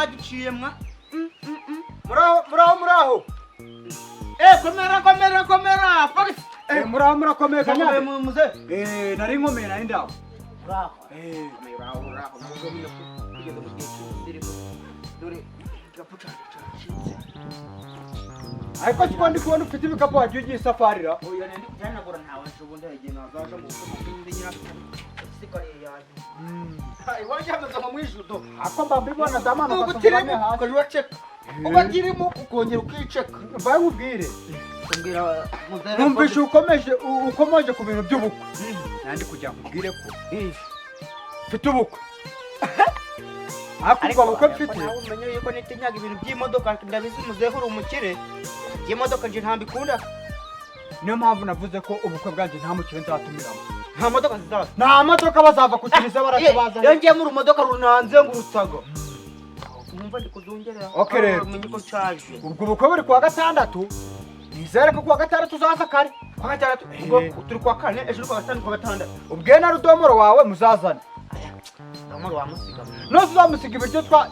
Bagiciye mwa. Muraho, muraho, muraho. Komera, komera, komera, Fox. Muraho, murakomeye? Komera. Kanyande. Muze. Nari nkomeye, nari ndaho. Uraho. Uraho, uraho. Nubwo nyine kugeza mu gihe cy'ubusirimu, dore igikapu cyanjye cyacitse. Ariko siko ndi kubona ufite ibikapu, wagiye ugiye isafarira? Oya, nandi kujyanagura, ntawe nje ubundi hari igihe nazaje mu bukwe ndi nyirasikariye yanyu. Iwanjye hameze nko mu ijuru. Ako mba mbibona ndamanuka. Ugutirimo Tuvane hasi. Ukajya uraceka, ubatirimo ukongera ukiceka. Mbaye nkubwire. Kumbwira, muzehe. Numvishe ukomeje ukomeje ku bintu by'ubukwe, nandi kugira ngo ubwire ko mfite ubukwe, ariko ubwo bukwe mfite Nawe umenye yuko nitinyaga ibintu by'imodoka. Ndabizi muzehe, uri umukire, by'imodoka nje ntambikunda. Niyo mpamvu navuze ko ubukwe bwanjye nta mukire nzatumiramo. Nta modoka zizaza? Nta modoka, bazava ku kiliziya baratabaza. Iyo ngiye muri urumodoka runanzengurutsaga nkumva ndi kuzungerera. Okay rero. Umenye ko nshaje. Ubwo bukwe buri kuwa gatandatu, nizere ko kuwa gatandatu uzaza kare. Kuwa gatandatu? Ubwo turi kuwa kane, ejo ni kuwa gatanu, kuwa gatandatu. Ubwe na rudomoro wawe muzazane. Rudomoro wamusiga. Nose uzamusiga ibiryo, twa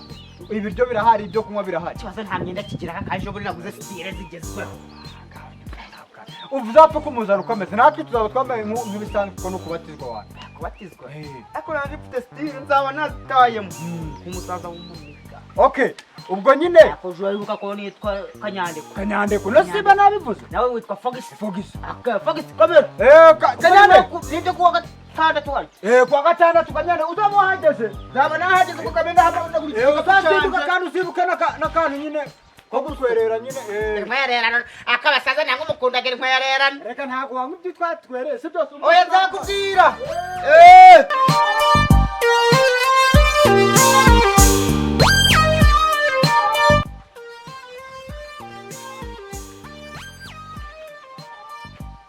ibiryo birahari, ibyo kunywa birahari. Ikibazo nta myenda kigira, akaje ubu naguze style zigezweho. Uzapfa kumuzana uko ameze, natwe tuzaba twambaye nk'ibisanzwe kuko ni ukubatizwa wawe. Kubatizwa, ariko nanjye mfite style nzaba nazitayemo nk'umusaza w'umuniga. Okay, ubwo nyine. Ako wibuka ko nitwa Kanyandeko. Kanyandeko, no siba nabivuze? Nawe witwa Fox. Fogisi. Okay, Fox, komera. Kanyandeko. Nibyo, kuwa gatandatu hari. Kuwa gatandatu, Kanyandeko, uzaba wahageze. Nzaba nahageze kuko kamenda hamwe. Uzazinduka kandi uzibuke n'akantu nyine ko gutwerera nyine. Intwererano, akabasaza nangwa umukundaga intwererano. Reka, ntabwo wanywa ibyo twatwereye si byose. Oya, nzakubwira.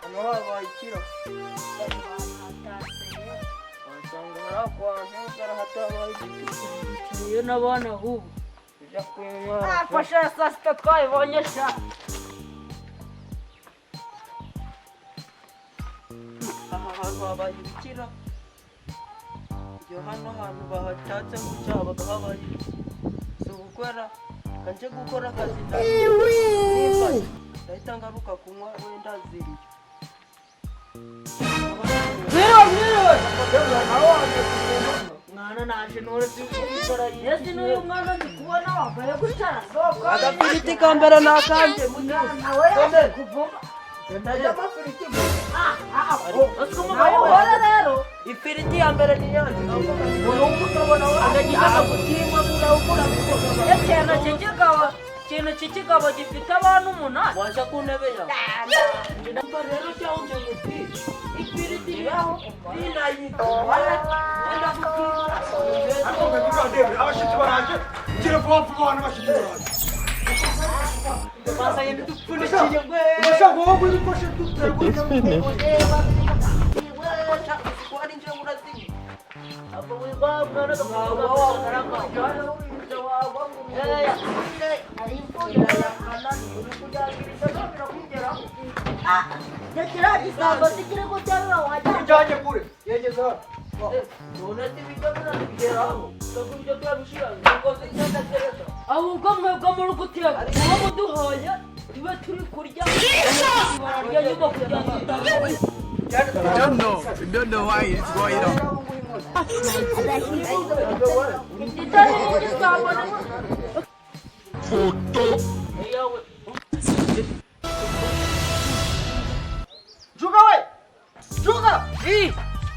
Hano habaye ikiro, wasanga hari akantu karahatabaye igiti. Iyo n'abana ahubwo. Ujya kunywa. Fasha ya saa sita twayibonye sha. Aha hantu habaye ibikira, iyo hano hantu bahatatse gutya habaga habaye ibiki? Si ugukora kanje gukora akazi, nimba ndahita ngaruka kunywa wenda ziriyo. Mwiriwe, mwiriwe. Mwana naje none si gukora. Ese n'uyu mwana ndi kubona wambaye gutya arasohoka? Agafiriti ka mbere ni akanje. Nawe yaje kuvuma. Nawe uhora rero. Ifiriti ya mbere ni iyanjye. Ikintu cy'ikigabo gifite abantu umunani. Waje ku ntebe yawe. Umva rero, cyangwa nje nkubwire, ifiriti ninayita wenda gutira. Abashyitsi baraje, gira vuba vuba, abantu abashyitsi baraje. Bazanye n'udupfundikiye ngwe. Urashaka wowe ubifashe? Ko ari nje urazinywa. Kiriya gisambo kiri guterura wajya. Ujyanye kure, yegeze hano. None se ibiryo biratugeraho, ibyo turabishira ngo zigenda gereza. Ahubwo mwebwe muri guteka muba muduhoye tube turi kurya, bararya nyuma kugira ngo tutambuye. Don't know. Don't know why it's going on. Kitari n'igisambo ni Photo. Yawe. Juga we, juga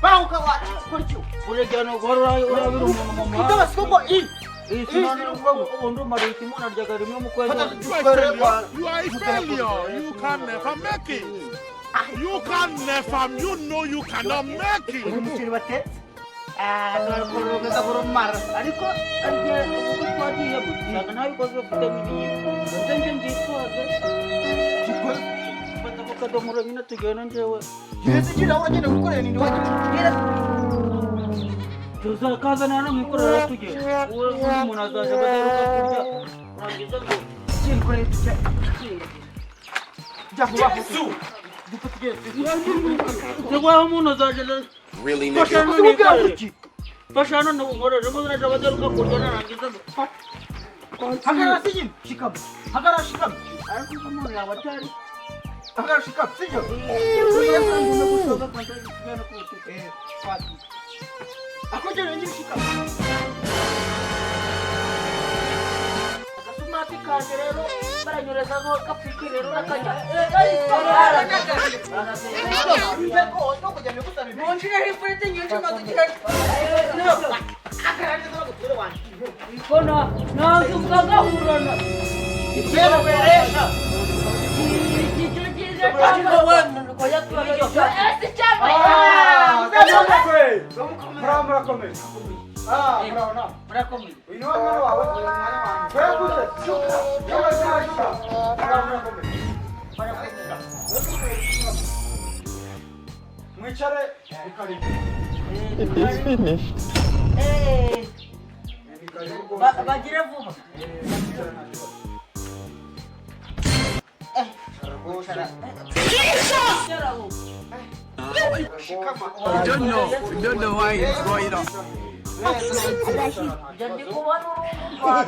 banguka wa kuryo Urajyana guhora urabira umuntu mu muhanda. Ibyo basiko ngo i Ubundi umara iki? Umuntu aryaga rimwe mu kwezi. You are a failure. You are a failure. You can never make it. You can never. You know you cannot make it. Umuceri batetse rugeza kurumara, ariko Ubwo twagiyemo usanga nta bikozi bafite nk'ibiyiko, ndetse njye mbyitwaze, fata ku kadomoro nyine tugenda njyewe. Gereza igira uragenda gukorera ninde wagira? Tuzakazana hano mwikorera tugenda, wowe undi muntu azaje badaheruka kurya urangiza ngo Cyikoreye tujya jya vuba cyangwa aho umuntu azaje. Really, Fasha nigga? hano nikorere, fasha hano nkorere, umuntu aje badaheruka kurya narangiza ngo fata. Hagarara se nyine, shikama. Hagarara, shikama. Ariko umuntu yaba atari Hagarara, shikama, sibyo? Akongera nyine, shikama. Agasumati kanje rero baranyurezaho gapfike rero rakajya. Munshire ifiriti nyinshi maze. Kona ntabwo ukagahurana. Icyo cyiza cyangwa ese cyangwa. Muraho, murakomeye. Ah, muraho nawe. Murakomeye. Uyu ni wa mwana wawe? Murakuze. Shuka, shuka, shuka, shuka. Muraho, murakomeye. Mwicare, ni karibu. Eh, Ni karibu rwose. Bagire vuba. Mwicara nta kibazo. Icara rwose. We don't know. We don't know why it's going on. Njya ndi kubona urumva.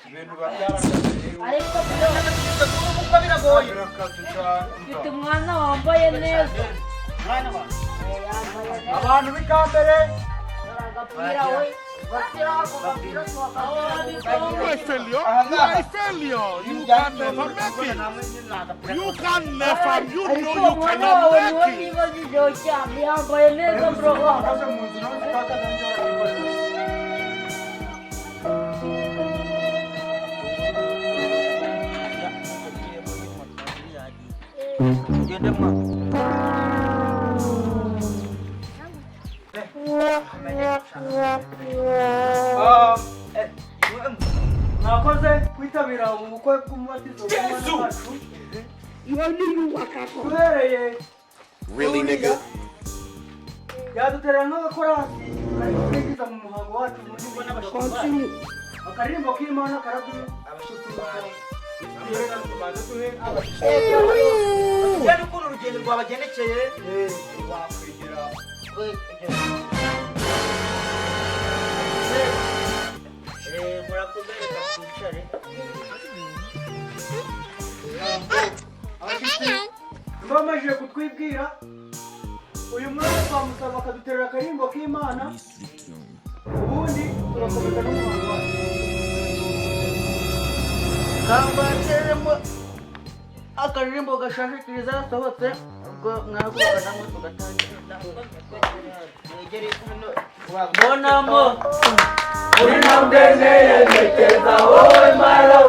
Ibintu biba byarakaze rero. Ariko Biragoye. Birakaze cyane. mfite umwana wambaye neza. Yambaye neza. Abantu b'ikambere. Agapira we. You are a failure. You are a failure. You can never make it. You can never. You know Ariko you umwana cannot wawe niwe make it. nibajijeho cyane, yambaye neza bro. Uhagaze mu nzu nawe utakaza n'ibyo warakoresheje. Tugende mwa. Ah, mwakoze kwitabira ubu bukwe bw'umubatizo w'umwana wacu uhereye. Really, nigga? Yaduterera nk'agakorasi kari kwinjiza mu muhango wacu muri akaririmbo k'Imana karadususurutsa. Tugende ukuntu urugendo rwabagendekeye. Wakwegera. Murakoze, reka twicare. Abashyitsi bamajije kutwibwira, uyu mwanya twamusaba akaduterera akaririmbo k'Imana, ubundi tugakomeza n'umuhango wacu. Kambateremo akaririmbo gashashe keza gasohotse, ubwo mwahaguruka namwe tugatangira. Mwegere hano. Mbonamo. Uri ntambwe neyerekeza wowe maro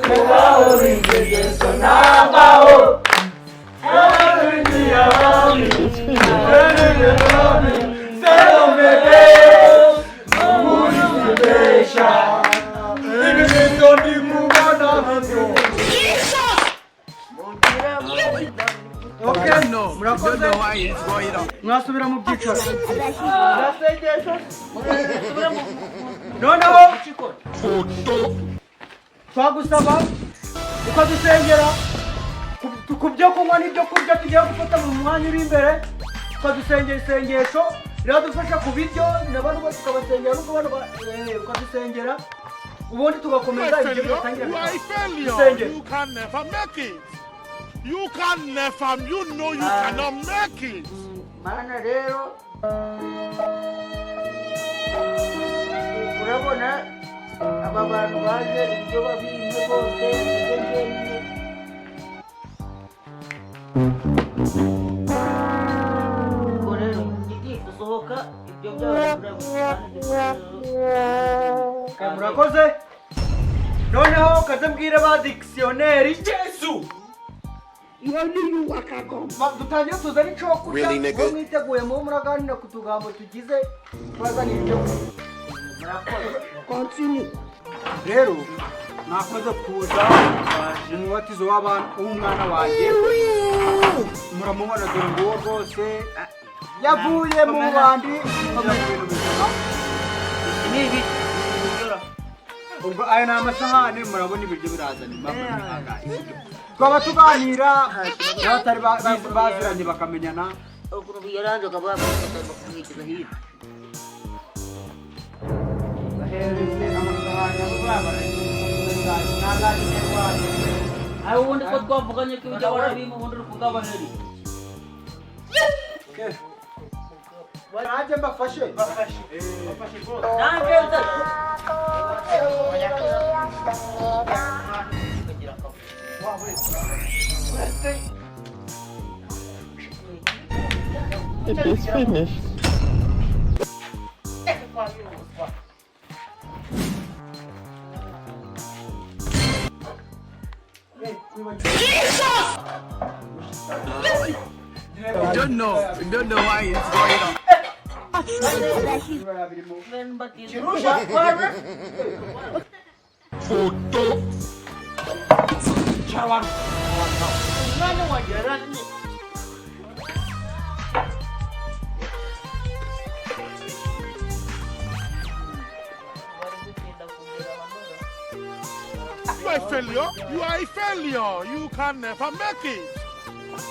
kubaho bigejeje nabaho. Ibintu ndi kubona hano. We don't know. We don't know why it's going on. Mwasubira mu byicaro. Ndasengesho. Noneho twagusaba ukadusengera ku byo kunywa n'ibyo kurya tugiye gufata mu mwanya uri imbere, ukadusengera isengesho riradufasha ku biryo na bano bose, ukabasengera n'ubwo bano ukadusengera, ubundi You tugakomeza are a ibyo failure. bigatangira. You are a failure. Dusengere. You can never make it. You can never. You know you cannot make it. Mana rero, urabona aba bantu baje, ibyo babizi bose ibyo njyenyine. Ubwo rero gigi dusohoka ibyo byabo. Murakoze. Noneho kaze mbwire ba dikisiyoneri dutangire tuzane icyo kurya. Really, nigga? Mube mwiteguye, mube muraganira ku tugambo tugize, twazanira ibyo kurya. Rero mwakoze kuza mu mubatizo w'umwana wanjye. Muramubona, dore nguwo rwose yavuye mu bandi yinjira mu bintu bizima. Ni ibiki? Ubwo aya ni amasahani, murabona ibiryo birazana impamvu bihangaye. Twaba tuganira n'abatari baziranye bakamenyana. Ukuntu biyaranje ukaba wafata kumwigiza hirya. Ayo ubundi ko twavuganye ko ibyo warabima ubundi uri kugabanira. Nanjye mbafashe. Nanjye nza. It is finished. You don't know. You don't know why it's going on. You are a failure. You are a failure. You can never make it.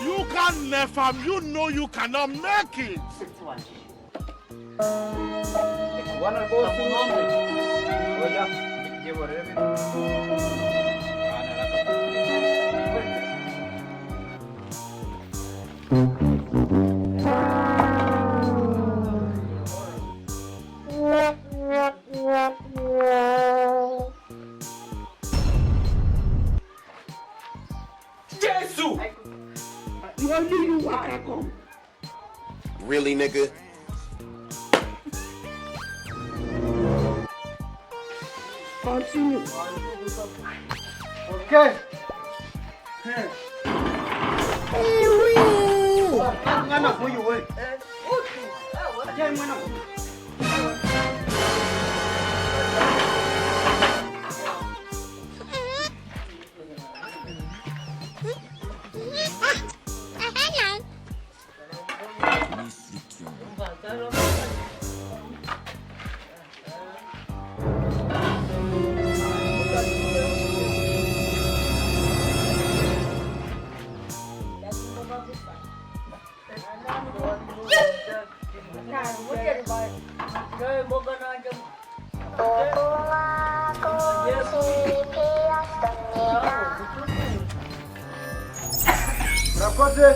You can never. You know you cannot make it. Kubona rwose oya byihorere. Really, nigga? Okay. Mwana nk'uyu we. Ajyanye mwana nk'uyu. Murakoze,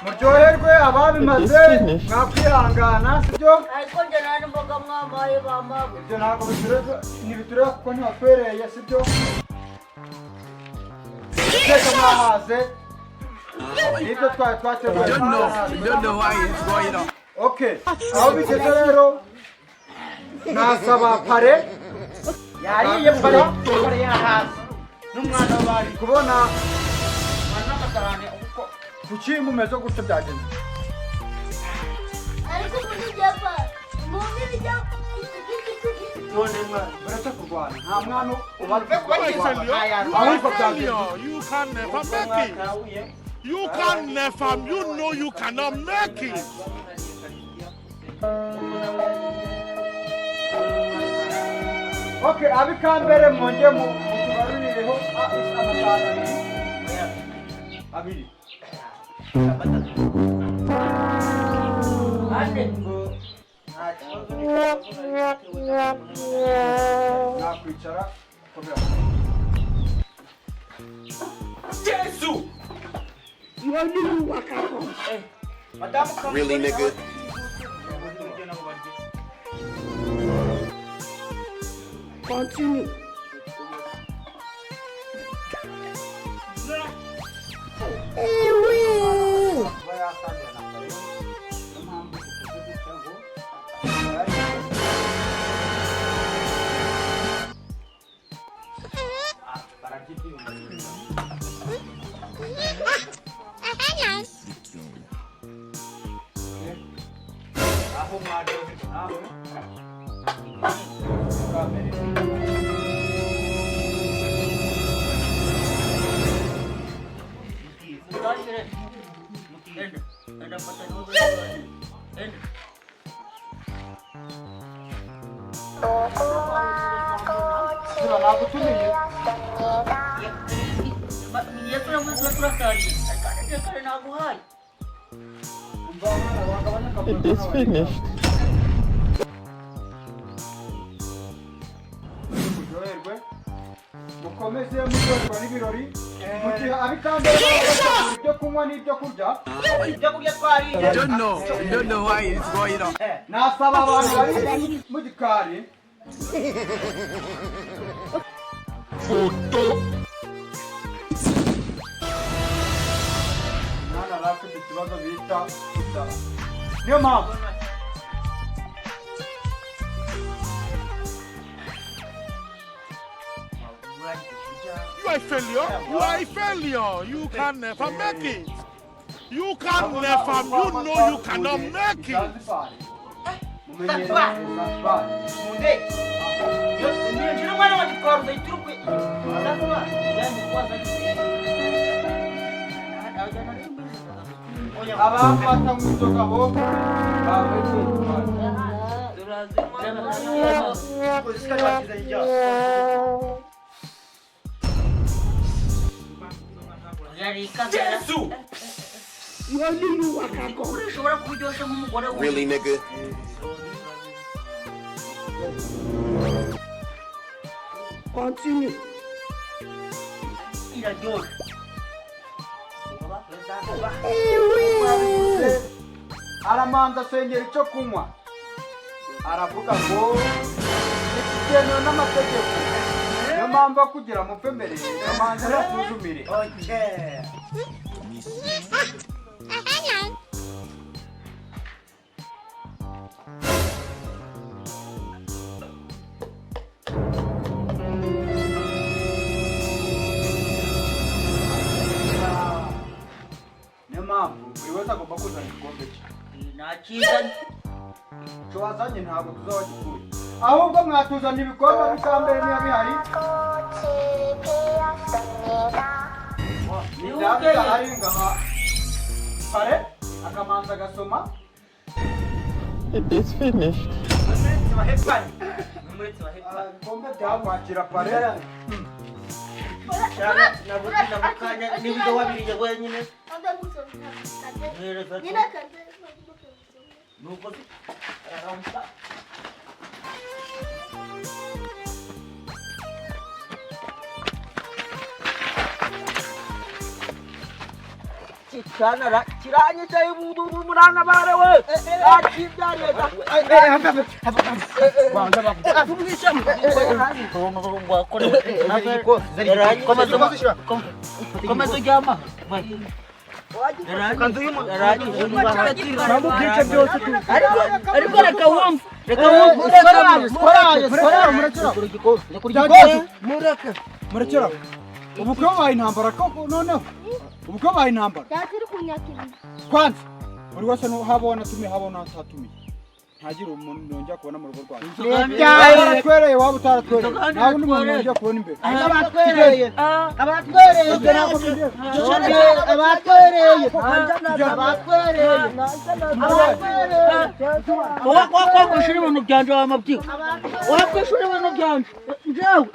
muryoherwe ababimaze, mwakwihangana sibyo? Ariko njye nta n'imboga mwamaye bamawe. Ibyo ntabwo bitureba, ntibitureba kuko ntiwatwereye sibyo? Twese mwahaze nibyo twari twateguye. You don't know. You don't know why it's going on. Okay, aho bigeze rero nasaba pare Yariye pare, pare yahaze. N'umwana w'abari. Kubona N'amasahane uko. Kuki mumeze gutyo byagenze? Ariko muri japa mu bijya None mwana. Baretse kurwana, nta mwana uba You are a failure. You are a failure. You can never make it. You can never. You know you cannot make it. Okay, abikambere mwonge mutubarurireho amasahani abiri. Ane. Nakwicara komera. Really, nigga? Kuba yasangira na pare, niyo mpamvu dukoze gutya ngo bararya ibyuma. Aho mwaryoherwa namwe bwa mbere. Enda. Enda mfata n'ubu. Enda. Ziba nagutumiye. Yesu navuze turasangiye. Ariko kare naguhaye. Umva mwana wagabanya akavuyo. It is finished. Mukomeze muryoherwa n'ibirori mu gihe abikambere baba bategura ibyo kunywa n'ibyo kurya. Ibyo kurya twariye. You don't know. You don't know why it's going on. Nasaba abantu bari mu gikari umwana yari afite ikibazo bita inzara, niyo mpamvu You are a failure. You are a failure. You can never make it. You can never. You know you cannot make it. Zanzibar mumenyereye Zanzibar. Mu ndege njye umwana wanjye twaruze iturukwe. Abafata mu nzoga bo bavuye Zanzibar. Yesu! Ushobora kuryoshya nk'umugore we. Really, nigga? Iraryoshye. Aramanza asengera icyo kunywa, aravuga ngo bitemewe n'amategeko, niyo mpamvu kugira mupfe mbere amanza basuzumire. Okay. Niyo mpamvu buri wese agomba kuzana igikombe cye. Nakizanye. Icyo wazanye ntabwo tuzaba gikuye, ahubwo mwatuzana ibikombe bikambere niba bihari. Nibyaba bidahari ngaha pare akamanza agasoma. Muretse bahepanye. Muretse bahepanye. Ibikombe byakwakira pare. Nabukanya n'ibyo wabiriye wenyine. Nuko aramusa. Kikanara kiranyicaye murana bare we akibyariye. Komeza uryama. Ariko reka wumve, reka wumve. Murekera ubukwe bubaye intambara koko. Noneho ubukwe bubaye intambara. Data uri kunyakiriza. Kwanza buri wese haba wanatumiye haba wanatatumiye, ntagire umuntu yongera kubona mu rugo rwawe. Waba waratwereye, waba utaratwereye, nta wundi muntu yongera kubona imbere. Abatwereye, abatwereye, abatwereye, abatwereye, abatwereye. Wakwishura ibintu byanje wamabyiga, wakwishura ibintu byanje njyewe.